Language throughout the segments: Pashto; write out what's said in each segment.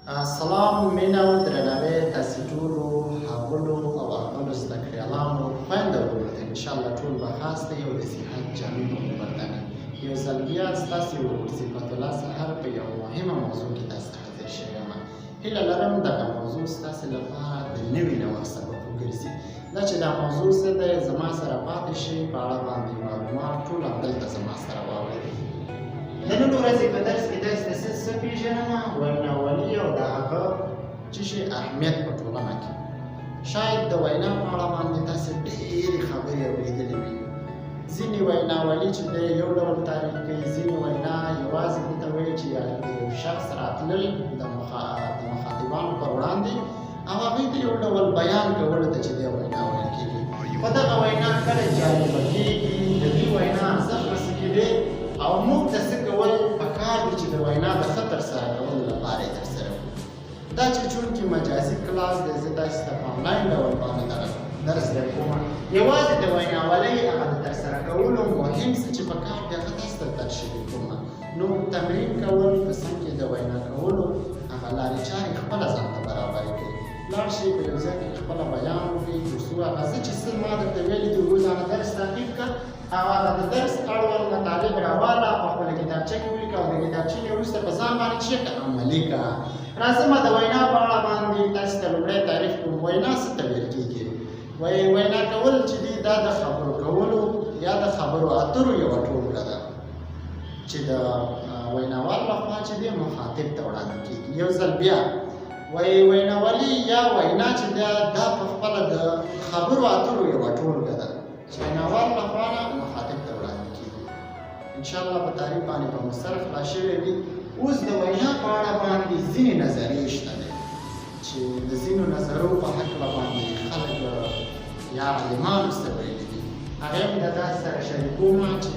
سلام، مینه او درناوی تاسې ټولو ښاغلو او اغلو زده کړیالانو، خویندو او وروڼو ته. انشاءالله ټول به خاص دی او د صحت جامې به مو پر تن. یو ځل بیا ستاسې ورور صفت الله سحر په یوه مهمه موضوع کې تاسې ته حاضر شوی یم. هیله لرم دغه موضوع ستاسې لپاره د نوي نوښت سبب وګرځي. دا چې دا موضوع څه دی، زما سره پاتې شئ، په اړه باندې معلومات ټول همدلته زما سره واورئ. د نن ورځې په درس کې تاسې ته څه څه پېژنم، ویناولي او د هغه څه شي اهمیت په ټولنه کې. شاید د وینا په اړه باندې تاسې ډېرې خبرې اورېدلې وي. ځینې ویناولي چې دی یو ډول تعریف کوي، ځینې وینا یوازې دې ته وایي چې د یو شخص راتلل د مخاطبانو پر وړاندې او هغوی ته یو ډول بیان کولو ته چې دی وینا ویل کېږي. خو دغه وینا کله جالبه کېږي، د دې وینا ارزښت په څه کې دی او موږ ته څه کول پکار دي چې د وینا د ښه ترسره کولو لپاره یې ترسره کړو. دا چې چونکې مجازي کلاس دی، زه تاسې ته په انلاین ډول باندې دغه درس درکوم. یوازې د ویناولۍ هغه د ترسره کولو مهم څه چې پکار دی هغه تاسې ته تشریح کوم. نو تمرین کول په څنګ کې د وینا کولو هغه لارې چارې خپله ځان ته برابرې کړئ. لاړ شئ، په یو ځای کې خپله بیان وکړئ، تر څو هغه څه چې څه ما درته ویلي دي روزانه درس تعقیب کړه او هغه د درس اړوند مطالب راواله، په خپله کتابچه کې ولیکه او د کتابچې نه وروسته په ځان باندې څه کړه، عملي کړه. راځم د وینا په اړه باندې تاسې ته لومړی تعریف کوم. وینا څه ته ویل کېږي؟ وایي وینا کول چې دي دا د خبرو کولو یا د خبرو اترو یوه ټولګه ده چې د ویناوال لخوا چې دی مخاطب ته وړاندې کېږي. یو ځل بیا وایي ویناوالي یا وینا چې ده دا په خپله د خبرو اترو یوه ټولګه ده چې ویناوال لخوا نه مخاطب ته وړاندې کېږي. انشاءالله په تعریف باندې به مو سر خلاص شوی وي. اوس د وینا په اړه باندې ځینې نظریې شته دی چې د ځینو نظرو په هکله باندې خلک یا عالمانو څه ویلي دي، هغه هم د تاسو سره شریکوم چې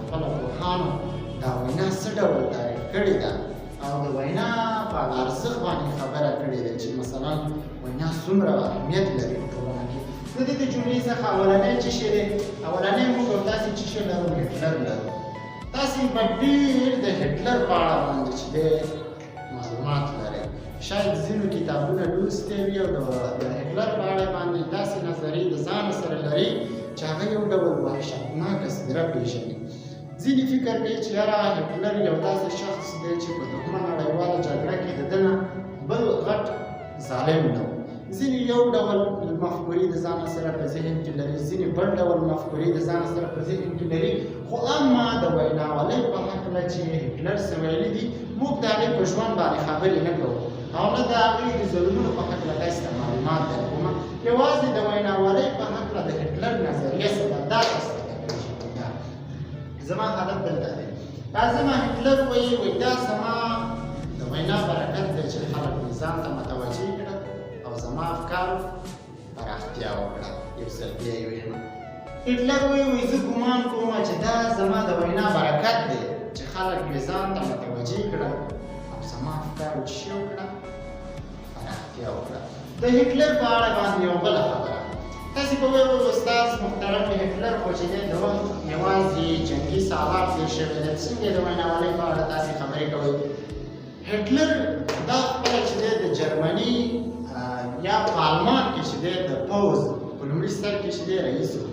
خپله پوهانو دا وینا څه ډول تعریف کړې ده او د وینا په ارزښت باندې خبره کړې ده چې مثلا وینا څومره اهمیت لري په ټولنه کې. د دې د جملې څخه اولنی څه شی دی؟ اولنی موږ او تاسې څه شی لرو؟ هټلر لرو. تاسې به ډېر د هټلر په اړه باندې چې دی معلومات لرئ، شاید ځینو کتابونه لوستی وي او د هټلر په اړه باندې داسې نظریې د ځانه سره لري چې هغه یو ډول وحشتناکه څېره پېژني. ځینې فکر کوي چې یاره هټلر یو داسې شخص دی چې په دوهمه نړیواله جګړه کې د ده نه بل غټ ظالم نه و. ځینې یو ډول مفکورې د ځانه سره په ذهن کې لري، ځینې بل ډول مفکورې د ځانه سره په ذهن کې لري. خو اما د ویناوالۍ په هکله چې هټلر څه ویلي دي، موږ د هغې په ژوند باندې خبرې نه کوو او نه د هغې د ظلمونو په هکله تاسې ته معلومات درکوم. یوازې د ویناوالۍ په هکله د هټلر نظریه څه ده دا تاسې ته درپېژنم. زما هدف دلته دی. راځم، هټلر وایي، وایي دا زما د وینا برکت دی چې خلک مې ځان ته متوجه کړه او زما افکارو پراختیا وکړه. یو ځل بیا یې وایم، هټلر وایي، وایي زه ګمان کوم چې دا زما د وینا برکت دی چې خلک مې ځان ته متوجه کړه او زما افکارو څه شی وکړه، پراختیا وکړه. د هټلر په اړه باندې یوه بله خبره تاسې به وایئ، استاد محترم هټلر خو چې دی د وخت یوازې جنګي سالار تېر شوی دی، څنګه د ویناوالۍ په اړه تاسې خبرې کوئ؟ هټلر دا خپله چې دی د جرمني یا په آلمان کې چې دی د پوځ په لومړي سر کې چې دی رئیس و.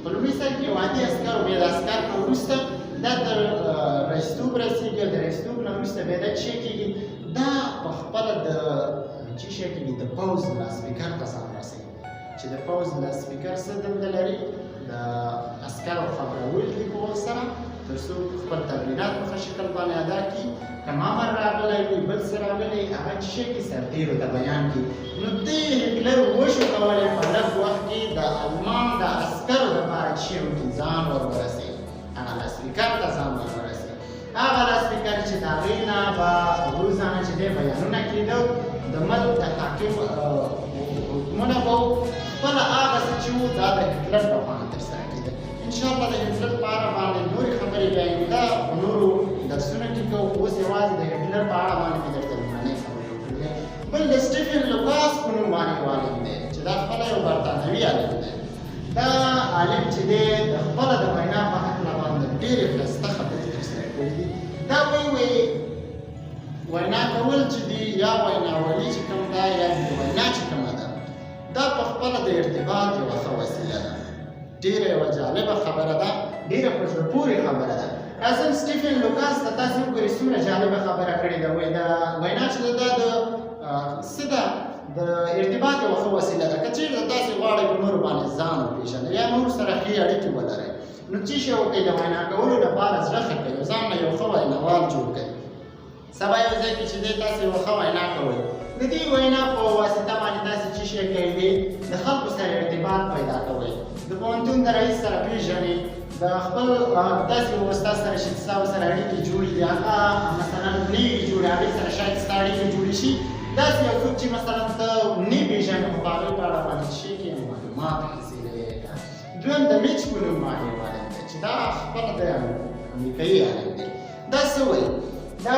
په لومړي سر کې یو عادي عسکر و، بیا د عسکر نه وروسته دا تر رئیستوب رسېږي او د رئیستوب نه وروسته بیا دا څه کېږي، دا په خپله د چې شی کېږي د پوځ لاسپیکر ته ځان رسوي چې د پوځ لاسپیکر څه دنده لري؟ د عسکرو خبرول دي په وخت سره تر څو خپل تمرینات په ښه شکل باندې ادا کړي. که امر راغلی وي، بل څه راغلی، هغه چې شی کې سرتېرو ته بیان کړي. نو دې هټلر وشو کولی په لږ وخت کې د آلمان د عسکرو دپاره چې شی وکړي، ځان ور ورسوي، هغه لاسپیکر ته ځان ور ورسوي، هغه لاسپیکر چې د هغې نه به روزانه چې دی بیانونه کېده، د ملک د حاکم حکمونه به خپله هغه څه چې وو دا د هټلر له خوا نه ترسره کېده. انشاءالله د هټلر په اړه باندې نورې خبرې بیا آینده په نورو درسونو کې کوو. اوس یوازې د هټلر په اړه باندې مې درته لومړنۍ خبرې وکړلې. بل د سټیفن لوکاس په نوم باندې یو عالم دی چې دا خپله یو برتانوي عالم دی. دا عالم چې دی د خپله د وینا په هکله باندې ډېرې ښایسته خبرې ترسره کړې دي. دا وایي، وایي وینا کول کول چې دي یا ویناولي چې کوم ده یا د وینا چې کومه ده، دا په خپله د ارتباط یوه ښه وسیله ده. ډېره یوه جالبه خبره ده، ډېره په زړه پورې خبره ده. راځم سټیفن لوکاس ته، تاسې وګورئ څومره جالبه خبره کړې ده. وایي دا وینا چې ده دا د څه ده؟ د ارتباط یوه ښه وسیله ده. که چېرته تاسې غواړئ په نورو باندې ځان وپېژنئ یا نور سره ښې اړیکې ولرئ، نو څه شی وکړئ؟ د وینا کولو لپاره زړه ښه کړئ او ځان نه یو ښه ویناوال جوړ کړئ. سبا یو ځای کې چې دی تاسې یوه ښه وینا کوئ، د دې وینا په واسطه باندې تاسې څه شی کوئ؟ د خلکو سره ارتباط پیدا کوئ، د پوهنتون د رئیس سره پېژنئ، د خپل داسې یو استاد سره چې ستا سره اړیکې جوړې دي، هغه مثلا نه وي جوړې، هغې سره شاید ستا اړیکې جوړې شي. داسې یو څوک چې مثلا ته نه پېژنې خو په هغې په اړه باندې څه شی کوې؟ معلومات حاصلوې. دویم د میچ په نوم باندې یو عالم دی چې دا خپله د امریکایي عالم دی. دا څه وایي؟ دا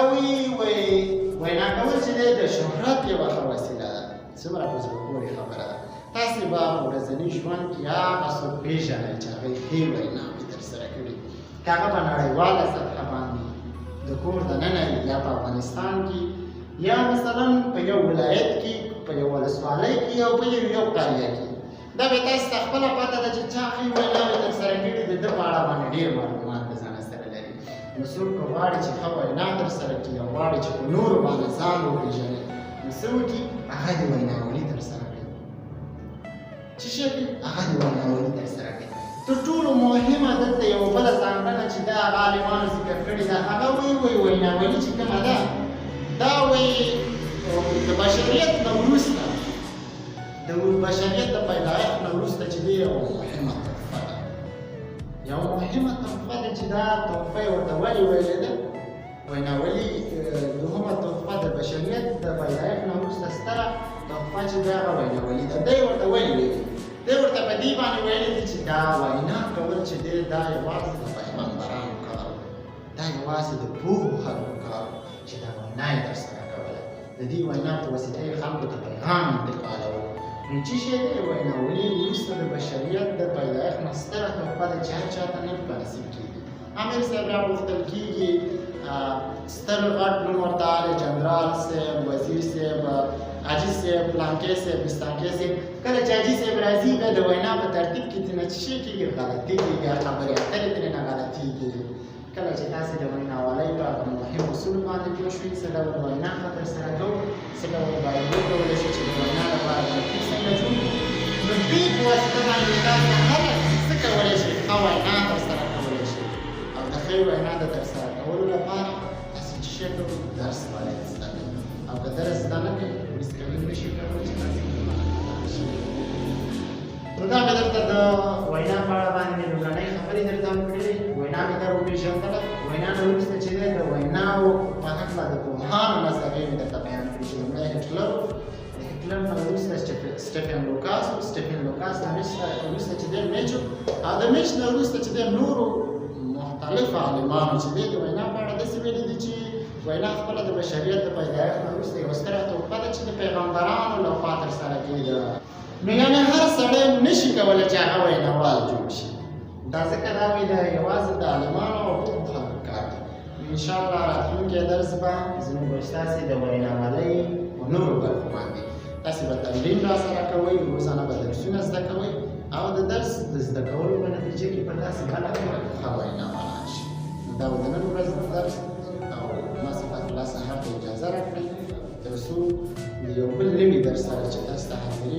وایي وینا کول چې دی د شهرت یوه ښه وسیله ده. څومره په زړه پورې خبره ده. تاسې به په ورځني ژوند کې هغه څوک پېژنئ چې هغوی ښې ویناوې ترسره کړي، که هغه په نړیواله سطحه باندې د کور دننه وي یا په افغانستان کې یا مثلا په یو ولایت کې، په یو ولسوالۍ کې او په یو قریه کې. دا به تاسو ته خپله پته ده چې چا ښې ویناوې ترسره کړي، د ده په اړه باندې ډېر معلومات له ځانه سره لري. نو څوک که غواړي چې ښه وینا ترسره کړي او غواړي چې په نورو باندې ځان وپېژني، نو څه وکړي؟ هغه د ویناولي ترسره کړي. څه شی کوي؟ هغه د ویناولي ترسره کړي. تر ټولو مهمه دلته یوه بله ځانګړنه چې دا هغه عالمانو ذکر کړې ده، هغه وایي ویناولي چې کومه ده، دا وایي د بشریت نه وروسته، د بشریت د پیدایښت نه وروسته چې دی یوه مهمه تحفه ده، یوه مهمه تحفه ده چې دا تحفه یې ورته ولې ویلې ده؟ ویناولي دوهمه تحفه د بشریت د پیدایښت نه وروسته ستره تحفه چې ده هغه ویناولي ده. دی ورته ولې ویلي؟ دی ورته په دې باندې ویلي دي چې دا وینا کول چې دی دا یوازې د پیغمبرانو کار و، دا یوازې د پوهو خلکو کار و چې دا وینا یې ترسره کوله، د دې وینا په واسطه یې خلکو ته پیغام انتقالوه. نو څه شی دی ویناولي؟ وروسته د بشریت د پیدایښت نه ستره تحفه ده چې هر چا ته نه په نصیب کېږي. امیر صاحب راغوښتل کېږي، ستر غټ نوم ورته دی، جنرال صاحب، وزیر صاحب، حاجي صاحب، پلانکی صاحب، بستانکی صاحب. کله چې حاجي صاحب راځي بیا د وینا په ترتیب کې ترېنه څه شی کېږي؟ غلطي کېږي، خبرې اترې ترېنه غلطېږي. کله چې تاسې د ویناوالۍ په هغه مهم اصولو باندې پوه شوئ، څه ډول وینا ښه ترسره کوو، څه ډول باید وکولی شو چې د وینا لپاره ترتیب څنګه جوړ کړو، نو دې په واسطه باندې تاسو هره څه کولی شئ، ښه وینا ترسره کولی شئ. او د ښې وینا د ترسره کولو لپاره تاسې څه شی کوئ؟ درس باید زده کړئ. او که درس زده نه کړئ، هېڅکله نه شئ کولی چې تاسې شئ. نو دا مې درته د وینا په اړه باندې مې لومړنۍ خبرې درته وکړې. وینا مې در وپېژندله. وینا نه وروسته چې دی د ویناو په هکله د پوهانو نظریې مې درته بیان کړې چې لومړی هټلر و، د هټلر نه وروسته سټیفن لوکاس و، سټیفن لوکاس نه وروسته چې دی میچ و، او د میچ نه وروسته چې دی نورو مختلفو عالمانو چې دی د وینا په اړه داسې ویلي دي چې وینا خپله د بشریت د پیدایښت نه وروسته یوه ستره تحفه ده چې د پیغمبرانو له خوا ترسره کېده. نو یعنې هر سړی نشي کولی چې هغه ویناوال جوړ شي. دا ځکه دا وایي دا یوازې د عالمانو او پوهو خلکو کار دی. نو انشاءالله راتلونکی درس به زموږ او ستاسې د ویناوالۍ په نورو برخو باندې تاسې به تمرین را سره کوئ، روزانه به درسونه زده کوئ او د درس د زده کولو په نتیجه کې به تاسې بالاخره ښه ویناوالان شئ. نو دا و د نن ورځ درس، او ما صفات الله سهار ته اجازه راکړئ تر څو د یو بل نوي درس سره چې تاسو ته حاضرېږم.